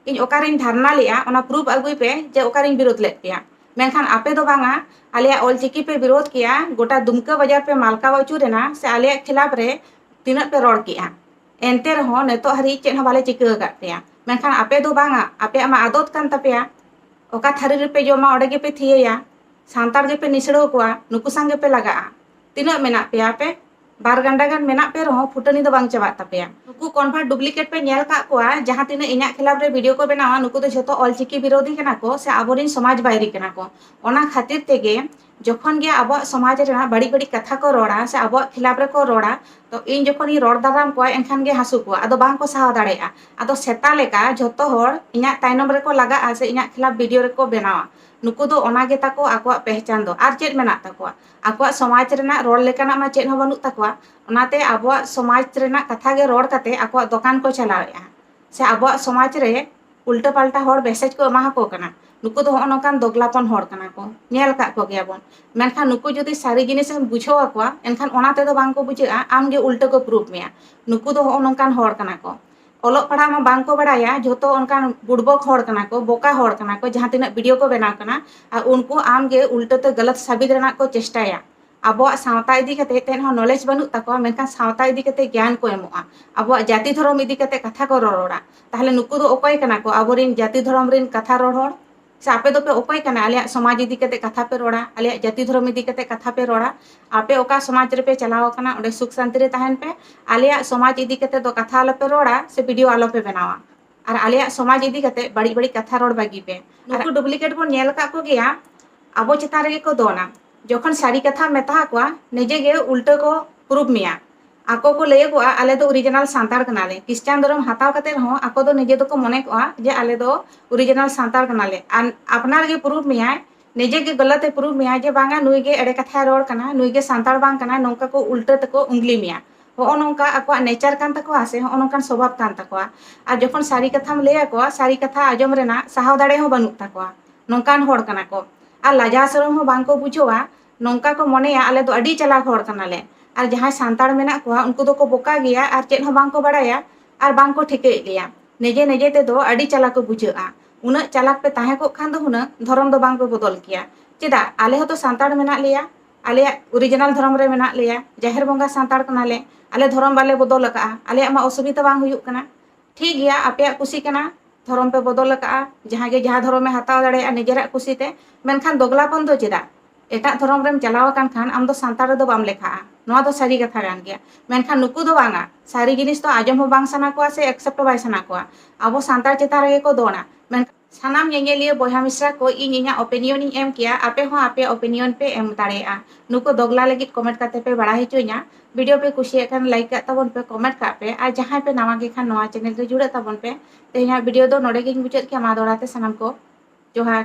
ᱤᱧ ᱚᱠᱟᱨᱤᱧ ᱫᱷᱟᱨᱱᱟ ᱞᱮᱜᱼᱟ? ᱚᱱᱟ ᱯᱨᱩᱯᱷ ᱟᱹᱜᱩᱭ ᱯᱮ ᱡᱮ ᱚᱠᱟᱨᱤᱧ ᱵᱤᱨᱳᱫᱷ ᱞᱮᱫ ᱯᱮᱭᱟ᱾ ᱢᱮᱱᱠᱷᱟᱱ ᱟᱯᱮ ᱫᱚ ᱵᱟᱝᱟ, ᱟᱞᱮᱭᱟᱜ ᱚᱞᱪᱤᱠᱤ ᱯᱮ ᱵᱤᱨᱳᱫᱷ ᱠᱮᱜᱼᱟ, ᱜᱚᱴᱟ ᱫᱩᱢᱠᱟᱹ ᱵᱟᱡᱟᱨ ᱯᱮ ᱢᱟᱞᱠᱟᱣ ᱟᱹᱪᱩᱨᱮᱱᱟ, ᱥᱮ ᱟᱞᱮᱭᱟᱜ ᱠᱷᱤᱞᱟᱯ ᱨᱮ ᱛᱤᱱᱟᱹᱜ ᱯᱮ ᱨᱚᱲ ᱠᱮᱜᱼᱟ᱾ ᱮᱱᱛᱮ ᱨᱮᱦᱚᱸ ᱱᱤᱛᱚᱜ ᱦᱟᱹᱨᱤᱡ ᱪᱮᱫ ᱦᱚᱸ ᱵᱟᱞᱮ ᱪᱤᱠᱟᱹ ᱟᱠᱟᱫ ᱯᱮᱭᱟ᱾ ᱢᱮᱱᱠᱷᱟᱱ ᱟᱯᱮ ᱫᱚ ᱵᱟᱝᱟ, ᱟᱯᱮᱭᱟᱜ ᱢᱟ ᱟᱫᱚᱛ ᱠᱟᱱ ᱛᱟᱯᱮᱭᱟ, ᱚᱠᱟ ᱛᱷᱟᱹᱨᱤ ᱨᱮᱯᱮ ᱡᱚᱢᱟ ᱚᱸᱰᱮ ᱜᱮᱯᱮ ᱛᱷᱤᱭᱟᱹᱭᱟ, ᱥᱟᱱᱛᱟᱲ ᱜᱮᱯᱮ ᱱᱤᱥᱲᱟᱹᱣ ᱠᱚᱣᱟ, ᱱᱩᱠᱩ ᱥᱟᱝ ᱜᱮᱯᱮ ᱞᱟᱜᱟᱜᱼᱟ᱾ ᱛᱤᱱᱟᱹᱜ ᱢᱮᱱᱟᱜ ᱯᱮᱭᱟ ᱟᱯᱮ? ᱵᱟᱨ ᱜᱟᱱᱰᱟ ᱜᱟᱱ ᱢᱮᱱᱟᱜ ᱯᱮ ᱨᱮᱦᱚᱸ ᱯᱷᱩᱴᱟᱹᱱᱤ ᱫᱚ ᱵᱟᱝ ᱪᱟᱵᱟᱜ ᱛᱟᱯᱮᱭᱟ᱾ ᱱᱩᱠᱩ convert duplicate ᱯᱮ ᱧᱮᱞ ᱠᱟᱜ ᱠᱚᱣᱟ, ᱡᱟᱦᱟᱸ ᱛᱤᱱᱟᱹᱜ ᱤᱧᱟᱹᱜ ᱠᱷᱤᱞᱟᱯ ᱨᱮ video ᱠᱚ ᱵᱮᱱᱟᱣᱟ, ᱱᱩᱠᱩ ᱫᱚ ᱡᱷᱚᱛᱚ ᱚᱞᱪᱤᱠᱤ ᱵᱤᱨᱳᱫᱷᱤ ᱠᱟᱱᱟ ᱠᱚ ᱥᱮ ᱟᱵᱚᱨᱮᱱ ᱥᱚᱢᱟᱡᱽ ᱵᱟᱭᱨᱤ ᱠᱟᱱᱟ ᱠᱚ᱾ ᱚᱱᱟ ᱠᱷᱟᱹᱛᱤᱨ ᱛᱮᱜᱮ ᱡᱚᱠᱷᱚᱱ ᱜᱮ ᱟᱵᱚᱣᱟᱜ ᱥᱚᱢᱟᱡᱽ ᱨᱮᱱᱟᱜ ᱵᱟᱹᱲᱤᱡ ᱵᱟᱹᱲᱤᱡ ᱠᱟᱛᱷᱟ ᱠᱚ ᱨᱚᱲᱟ ᱥᱮ ᱟᱵᱚᱣᱟᱜ ᱠᱷᱤᱞᱟᱯ ᱨᱮᱠᱚ ᱨᱚᱲᱟ, ᱛᱚ ᱤᱧ ᱡᱚᱠᱷᱚᱱᱤᱧ ᱨᱚᱲ ᱫᱟᱨᱟᱢ ᱠᱚᱣᱟ, ᱮᱱᱠᱷᱟᱱ ᱜᱮ ᱦᱟᱹᱥᱩ ᱠᱚᱣᱟ, ᱟᱫᱚ ᱵᱟᱝ ᱠᱚ ᱥᱟᱦᱟᱣ ᱫᱟᱲᱮᱭᱟᱜᱼᱟ᱾ ᱟᱫᱚ ᱥᱮᱛᱟ ᱞᱮᱠᱟ ᱡᱷᱚᱛᱚ ᱦᱚᱲ ᱤᱧᱟᱹᱜ ᱛᱟᱭᱱᱚᱢ ᱨᱮᱠᱚ ᱞᱟᱜᱟᱜᱼᱟ ᱥᱮ ᱤᱧᱟᱹᱜ ᱠᱷᱤᱞᱟᱯ video ᱨᱮᱠᱚ ᱵᱮᱱᱟᱣᱟ᱾ ᱱᱩᱠᱩ ᱫᱚ ᱚᱱᱟ ᱜᱮ ᱛᱟᱠᱚ ᱟᱠᱚᱣᱟᱜ ᱯᱮᱦᱪᱟᱱ ᱫᱚ, ᱟᱨ ᱪᱮᱫ ᱢᱮᱱᱟᱜ ᱛᱟᱠᱚᱣᱟ? ᱟᱠᱚᱣᱟᱜ ᱥᱚᱢᱟᱡᱽ ᱨᱮᱱᱟᱜ ᱨᱚᱲ ᱞᱮᱠᱟᱱᱟᱜ ᱢᱟ ᱪᱮᱫ ᱦᱚᱸ ᱵᱟᱹᱱᱩᱜ ᱛᱟᱠᱚᱣᱟ᱾ ᱚᱱᱟᱛᱮ ᱟᱵᱚᱣᱟᱜ ᱥᱚᱢᱟᱡᱽ ᱨᱮᱱᱟᱜ ᱠᱟᱛᱷᱟ ᱜᱮ ᱨᱚᱲ ᱠᱟᱛᱮ ᱟᱠᱚᱣᱟᱜ ᱫᱚᱠᱟᱱ ᱠᱚ ᱪᱟᱞᱟᱣᱮᱫᱼᱟ, ᱥᱮ ᱟᱵᱚᱣᱟᱜ ᱥᱚᱢᱟᱡᱽ ᱨᱮ ᱩᱞᱴᱟᱹ ᱯᱟᱞᱴᱟ ᱦᱚᱲ message ᱠᱚ ᱮᱢᱟ ᱟᱠᱚ ᱠᱟᱱᱟ᱾ ᱱᱩᱠᱩ ᱫᱚ ᱦᱚᱸᱜᱼᱚ ᱱᱚᱝᱠᱟᱱ ᱫᱚᱜᱽᱞᱟᱯᱚᱱ ᱦᱚᱲ ᱠᱟᱱᱟ ᱠᱚ, ᱧᱮᱞ ᱟᱠᱟᱫ ᱠᱚ ᱜᱮᱭᱟ ᱵᱚᱱ᱾ ᱢᱮᱱᱠᱷᱟᱱ ᱱᱩᱠᱩ ᱡᱩᱫᱤ ᱥᱟᱹᱨᱤ ᱡᱤᱱᱤᱥ ᱮᱢ ᱵᱩᱡᱷᱟᱹᱣ ᱟᱠᱚᱣᱟ, ᱮᱱᱠᱷᱟᱱ ᱚᱱᱟ ᱛᱮᱫᱚ ᱵᱟᱝ ᱠᱚ ᱵᱩᱡᱷᱟᱹᱜᱼᱟ, ᱟᱢ ᱜᱮ ᱩᱞᱴᱟᱹ ᱠᱚ prove ᱢᱮᱭᱟ᱾ ᱱᱩᱠᱩ ᱫᱚ ᱦᱚᱸᱜᱼᱚ ᱱᱚᱝᱠᱟᱱ ᱦᱚᱲ ᱠᱟᱱᱟ ᱠᱚ, ᱚᱞᱚᱜ ᱯᱟᱲᱦᱟᱜ ᱢᱟ ᱵᱟᱝ ᱠᱚ ᱵᱟᱲᱟᱭᱟ, ᱡᱷᱚᱛᱚ ᱚᱱᱠᱟᱱ ᱵᱩᱲᱵᱚᱠ ᱦᱚᱲ ᱠᱟᱱᱟ ᱠᱚ, ᱵᱚᱠᱟ ᱦᱚᱲ ᱠᱟᱱᱟ ᱠᱚ, ᱡᱟᱦᱟᱸ ᱛᱤᱱᱟᱹᱜ video ᱠᱚ ᱵᱮᱱᱟᱣ ᱠᱟᱱᱟ, ᱟᱨ ᱩᱱᱠᱩ ᱟᱢ ᱜᱮ ᱩᱞᱴᱟᱹ ᱛᱮ ᱜᱟᱞᱟᱛ ᱥᱟᱵᱤᱛ ᱨᱮᱱᱟᱜ ᱠᱚ ᱪᱮᱥᱴᱟᱭᱟ᱾ ᱟᱵᱚᱣᱟᱜ ᱥᱟᱶᱛᱟ ᱤᱫᱤ ᱠᱟᱛᱮ ᱪᱮᱫ ᱦᱚᱸ knowledge ᱵᱟᱹᱱᱩᱜ ᱛᱟᱠᱚᱣᱟ, ᱢᱮᱱᱠᱷᱟᱱ ᱥᱟᱶᱛᱟ ᱤᱫᱤ ᱠᱟᱛᱮ ᱜᱮᱭᱟᱱ ᱠᱚ ᱮᱢᱚᱜᱼᱟ, ᱟᱵᱚᱣᱟᱜ ᱡᱟᱹᱛᱤ ᱫᱷᱚᱨᱚᱢ ᱤᱫᱤ ᱠᱟᱛᱮ ᱠᱟᱛᱷᱟ ᱠᱚ ᱨᱚᱨᱚᱲᱟ᱾ ᱛᱟᱦᱞᱮ ᱱᱩᱠᱩ ᱫᱚ ᱚᱠᱚᱭ ᱠᱟᱱᱟ ᱠᱚ? ᱟᱵᱚᱨᱮᱱ ᱡᱟᱹᱛᱤ ᱫᱷᱚᱨᱚᱢ ᱨᱮᱱ ᱠᱟᱛᱷᱟ ᱨᱚᱲ ᱦᱚᱲ? ᱥᱮ ᱟᱯᱮ ᱫᱚᱯᱮ ᱚᱠᱚᱭ ᱠᱟᱱᱟ ᱟᱞᱮᱭᱟᱜ ᱥᱚᱢᱟᱡᱽ ᱤᱫᱤ ᱠᱟᱛᱮ ᱠᱟᱛᱷᱟ ᱯᱮ ᱨᱚᱲᱟ, ᱟᱞᱮᱭᱟᱜ ᱡᱟᱹᱛᱤ ᱫᱷᱚᱨᱚᱢ ᱤᱫᱤ ᱠᱟᱛᱮ ᱠᱟᱛᱷᱟ ᱯᱮ ᱨᱚᱲᱟ? ᱟᱯᱮ ᱚᱠᱟ ᱥᱚᱢᱟᱡᱽ ᱨᱮᱯᱮ ᱪᱟᱞᱟᱣ ᱟᱠᱟᱱᱟ, ᱚᱸᱰᱮ ᱥᱩᱠ ᱥᱟᱱᱛᱤ ᱨᱮ ᱛᱟᱦᱮᱱ ᱯᱮ᱾ ᱟᱞᱮᱭᱟᱜ ᱥᱚᱢᱟᱡᱽ ᱤᱫᱤ ᱠᱟᱛᱮ ᱫᱚ ᱠᱟᱛᱷᱟ ᱟᱞᱚᱯᱮ ᱨᱚᱲᱟ ᱥᱮ video ᱟᱞᱚᱯᱮ ᱵᱮᱱᱟᱣᱟ᱾ ᱟᱨ ᱟᱞᱮᱭᱟᱜ ᱥᱚᱢᱟᱡᱽ ᱤᱫᱤ ᱠᱟᱛᱮ ᱵᱟᱹᱲᱤᱡ ᱵᱟᱹᱲᱤᱡ ᱠᱟᱛᱷᱟ ᱨᱚᱲ ᱵᱟᱹᱜᱤ ᱯᱮ᱾ ᱟᱨ ᱱᱩᱠᱩ duplicate ᱵᱚᱱ ᱧᱮᱞ ᱟᱠᱟᱫ ᱠᱚᱜᱮᱭᱟ, ᱟᱵᱚ ᱪᱮᱛᱟᱱ ᱨᱮᱜᱮ ᱠᱚ ᱫᱚᱱᱟ᱾ ᱡᱚᱠᱷᱚᱱ ᱥᱟᱹᱨᱤ ᱠᱟᱛᱷᱟ ᱢᱮᱛᱟ ᱟᱠᱚᱣᱟ, ᱱᱤᱡᱮ ᱜᱮ ᱩᱞᱴᱟᱹ ᱠᱚ prove ᱢᱮᱭᱟ᱾ ᱟᱠᱚ ᱠᱚ ᱞᱟᱹᱭᱟᱠᱚᱜᱼᱟ, "ᱟᱞᱮ ᱫᱚ original ᱥᱟᱱᱛᱟᱲ ᱠᱟᱱᱟᱞᱮ᱾" ᱠᱷᱨᱤᱥᱴᱟᱱ ᱫᱷᱚᱨᱚᱢ ᱦᱟᱛᱟᱣ ᱠᱟᱛᱮ ᱨᱮᱦᱚᱸ ᱟᱠᱚ ᱫᱚ ᱱᱤᱡᱮ ᱫᱚᱠᱚ ᱢᱚᱱᱮ ᱠᱚᱜᱼᱟ ᱡᱮ ᱟᱞᱮ ᱫᱚ original ᱥᱟᱱᱛᱟᱲ ᱠᱟᱱᱟᱞᱮ᱾ ᱟᱨ ᱟᱯᱱᱟᱨ ᱜᱮ prove ᱢᱮᱭᱟᱭ, ᱱᱤᱡᱮ ᱜᱮ ᱜᱟᱞᱟᱛ ᱮ prove ᱢᱮᱭᱟ ᱡᱮ ᱵᱟᱝᱟ, ᱱᱩᱭ ᱜᱮ ᱮᱲᱮ ᱠᱟᱛᱷᱟᱭ ᱨᱚᱲ ᱠᱟᱱᱟ, ᱱᱩᱭ ᱜᱮ ᱥᱟᱱᱛᱟᱲ ᱵᱟᱝ ᱠᱟᱱᱟ, ᱱᱚᱝᱠᱟ ᱠᱚ ᱩᱞᱴᱟᱹ ᱛᱮᱠᱚ ᱩᱝᱜᱽᱞᱤ ᱢᱮᱭᱟ᱾ ᱦᱚᱸᱜᱼᱚ ᱱᱚᱝᱠᱟ ᱟᱠᱚᱣᱟᱜ nature ᱠᱟᱱ ᱛᱟᱠᱚᱣᱟ ᱥᱮ ᱦᱚᱸᱜᱼᱚ ᱱᱚᱝᱠᱟᱱ ᱥᱚᱵᱷᱟᱵ ᱠᱟᱱ ᱛᱟᱠᱚᱣᱟ᱾ ᱟᱨ ᱡᱚᱠᱷᱚᱱ ᱥᱟᱹᱨᱤ ᱠᱟᱛᱷᱟᱢ ᱞᱟᱹᱭ ᱟᱠᱚᱣᱟ, ᱥᱟᱹᱨᱤ ᱠᱟᱛᱷᱟ ᱟᱸᱡᱚᱢ ᱨᱮᱱᱟᱜ ᱥᱟᱦᱟᱣ ᱫᱟᱲᱮ ᱦᱚᱸ ᱵᱟᱹᱱᱩᱜ ᱛᱟᱠᱚᱣᱟ᱾ ᱱᱚᱝᱠᱟᱱ ᱦᱚᱲ ᱠᱟᱱᱟ ᱠᱚ᱾ ᱟᱨ ᱞᱟᱡᱟᱣ ᱥᱚᱨᱚᱢ ᱦᱚᱸ ᱵᱟᱝ ᱠᱚ ᱵᱩᱡᱷᱟᱹᱣᱟ᱾ ᱱᱚᱝᱠᱟ ᱠᱚ ᱢᱚᱱᱮᱭᱟ, "ᱟᱞᱮ ᱫᱚ ᱟᱹᱰᱤ ᱪᱟᱞᱟᱠ ᱦᱚᱲ ᱠᱟᱱᱟᱞᱮ, ᱟᱨ ᱡᱟᱦᱟᱸᱭ ᱥᱟᱱᱛᱟᱲ ᱢᱮᱱᱟᱜ ᱠᱚᱣᱟ, ᱩᱱᱠᱩ ᱫᱚᱠᱚ ᱵᱚᱠᱟ ᱜᱮᱭᱟ ᱟᱨ ᱪᱮᱫ ᱦᱚᱸ ᱵᱟᱝ ᱠᱚ ᱵᱟᱲᱟᱭᱟ ᱟᱨ ᱵᱟᱝ ᱠᱚ ᱴᱷᱤᱠᱟᱹᱭᱮᱫ ᱞᱮᱭᱟ᱾ ᱱᱤᱡᱮ ᱱᱤᱡᱮ ᱛᱮᱫᱚ ᱟᱹᱰᱤ ᱪᱟᱞᱟᱠ ᱠᱚ ᱵᱩᱡᱷᱟᱹᱜᱼᱟ᱾ ᱩᱱᱟᱹᱜ ᱪᱟᱞᱟᱠ ᱯᱮ ᱛᱟᱦᱮᱸ ᱠᱚᱜ ᱠᱷᱟᱱ ᱫᱚ ᱦᱩᱱᱟᱹᱝ ᱫᱷᱚᱨᱚᱢ ᱫᱚ ᱵᱟᱝ ᱯᱮ ᱵᱚᱫᱚᱞ ᱠᱮᱭᱟ᱾ ᱪᱮᱫᱟᱜ? ᱟᱞᱮ ᱦᱚᱸᱛᱚ ᱥᱟᱱᱛᱟᱲ ᱢᱮᱱᱟᱜ ᱞᱮᱭᱟ, ᱟᱞᱮᱭᱟᱜ original ᱫᱷᱚᱨᱚᱢ ᱨᱮ ᱢᱮᱱᱟᱜ ᱞᱮᱭᱟ, ᱡᱟᱦᱮᱨ ᱵᱚᱸᱜᱟ ᱥᱟᱱᱛᱟᱲ ᱠᱟᱱᱟᱞᱮ, ᱟᱞᱮ ᱫᱷᱚᱨᱚᱢ ᱵᱟᱞᱮ ᱵᱚᱫᱚᱞ ᱟᱠᱟᱫᱼᱟ, ᱟᱞᱮᱭᱟᱜ ᱢᱟ ᱚᱥᱩᱵᱤᱫᱷᱟ ᱵᱟᱝ ᱦᱩᱭᱩᱜ ᱠᱟᱱᱟ᱾" ᱴᱷᱤᱠ ᱜᱮᱭᱟ, ᱟᱯᱮᱭᱟᱜ ᱠᱩᱥᱤ ᱠᱟᱱᱟ, ᱫᱷᱚᱨᱚᱢ ᱯᱮ ᱵᱚᱫᱚᱞ ᱟᱠᱟᱫᱼᱟ, ᱡᱟᱦᱟᱸᱭ ᱜᱮ ᱡᱟᱦᱟᱸ ᱫᱷᱚᱨᱚᱢᱮ ᱦᱟᱛᱟᱣ ᱫᱟᱲᱮᱭᱟᱜᱼᱟ ᱱᱤᱡᱮᱨᱟᱜ ᱠᱩᱥᱤ ᱛᱮ, ᱢᱮᱱᱠᱷᱟᱱ ᱫᱚᱜᱽᱞᱟᱯᱚᱱ ᱫᱚ ᱪᱮᱫᱟᱜ? ᱮᱴᱟᱜ ᱫᱷᱚᱨᱚᱢ ᱨᱮᱢ ᱪᱟᱞᱟᱣ ᱟᱠᱟᱱ ᱠᱷᱟᱱ ᱟᱢ ᱫᱚ ᱥᱟᱱᱛᱟᱲ ᱨᱮᱫᱚ ᱵᱟᱢ ᱞᱮᱠᱷᱟᱜᱼᱟ᱾ ᱱᱚᱣᱟ ᱫᱚ ᱥᱟᱹᱨᱤ ᱠᱟᱛᱷᱟ ᱠᱟᱱ ᱜᱮᱭᱟ᱾ ᱢᱮᱱᱠᱷᱟᱱ ᱱᱩᱠᱩ ᱫᱚ ᱵᱟᱝᱟ, ᱥᱟᱹᱨᱤ ᱡᱤᱱᱤᱥ ᱫᱚ ᱟᱸᱡᱚᱢ ᱦᱚᱸ ᱵᱟᱝ ᱥᱟᱱᱟ ᱠᱚᱣᱟ ᱥᱮ accept ᱦᱚᱸ ᱵᱟᱭ ᱥᱟᱱᱟ ᱠᱚᱣᱟ᱾ ᱟᱵᱚ ᱥᱟᱱᱛᱟᱲ ᱪᱮᱛᱟᱱ ᱨᱮᱜᱮ ᱠᱚ ᱫᱚᱱᱟ᱾ ᱢᱮᱱᱠᱷᱟᱱ ᱥᱟᱱᱟᱢ ᱧᱮᱧᱮᱞᱤᱭᱟᱹ ᱵᱚᱭᱦᱟ ᱢᱤᱥᱨᱟ ᱠᱚ, ᱤᱧ ᱤᱧᱟᱹᱜ opinion ᱤᱧ ᱮᱢ ᱠᱮᱭᱟ, ᱟᱯᱮ ᱦᱚᱸ ᱟᱯᱮᱭᱟᱜ opinion ᱯᱮ ᱮᱢ ᱫᱟᱲᱮᱭᱟᱜᱼᱟ᱾ ᱱᱩᱠᱩ ᱫᱚᱜᱽᱞᱟ ᱞᱟᱹᱜᱤᱫ comment ᱠᱟᱛᱮ ᱯᱮ ᱵᱟᱲᱟᱭ ᱦᱚᱪᱚᱧᱟ᱾ ᱵᱷᱤᱰᱤᱭᱳ ᱯᱮ ᱠᱩᱥᱤᱭᱟᱜ ᱠᱷᱟᱱ like ᱠᱟᱜ ᱛᱟᱵᱚᱱ ᱯᱮ, comment ᱠᱟᱜ ᱯᱮ, ᱟᱨ ᱡᱟᱦᱟᱸᱭ ᱯᱮ ᱱᱟᱣᱟ ᱜᱮ ᱠᱷᱟᱱ ᱱᱚᱣᱟ channel ᱨᱮ ᱡᱩᱲᱟᱹᱜ ᱛᱟᱵᱚᱱ ᱯᱮ᱾ ᱛᱮᱦᱮᱧᱟᱜ ᱵᱷᱤᱰᱤᱭᱳ ᱫᱚ ᱱᱚᱰᱮ ᱜᱤᱧ ᱢᱩᱪᱟᱹᱫ ᱠᱮᱫᱟ᱾ ᱢᱟ ᱫᱚᱦᱲᱟ ᱛᱮ ᱥᱟᱱᱟᱢ ᱠᱚ ᱡᱚᱦᱟᱨ᱾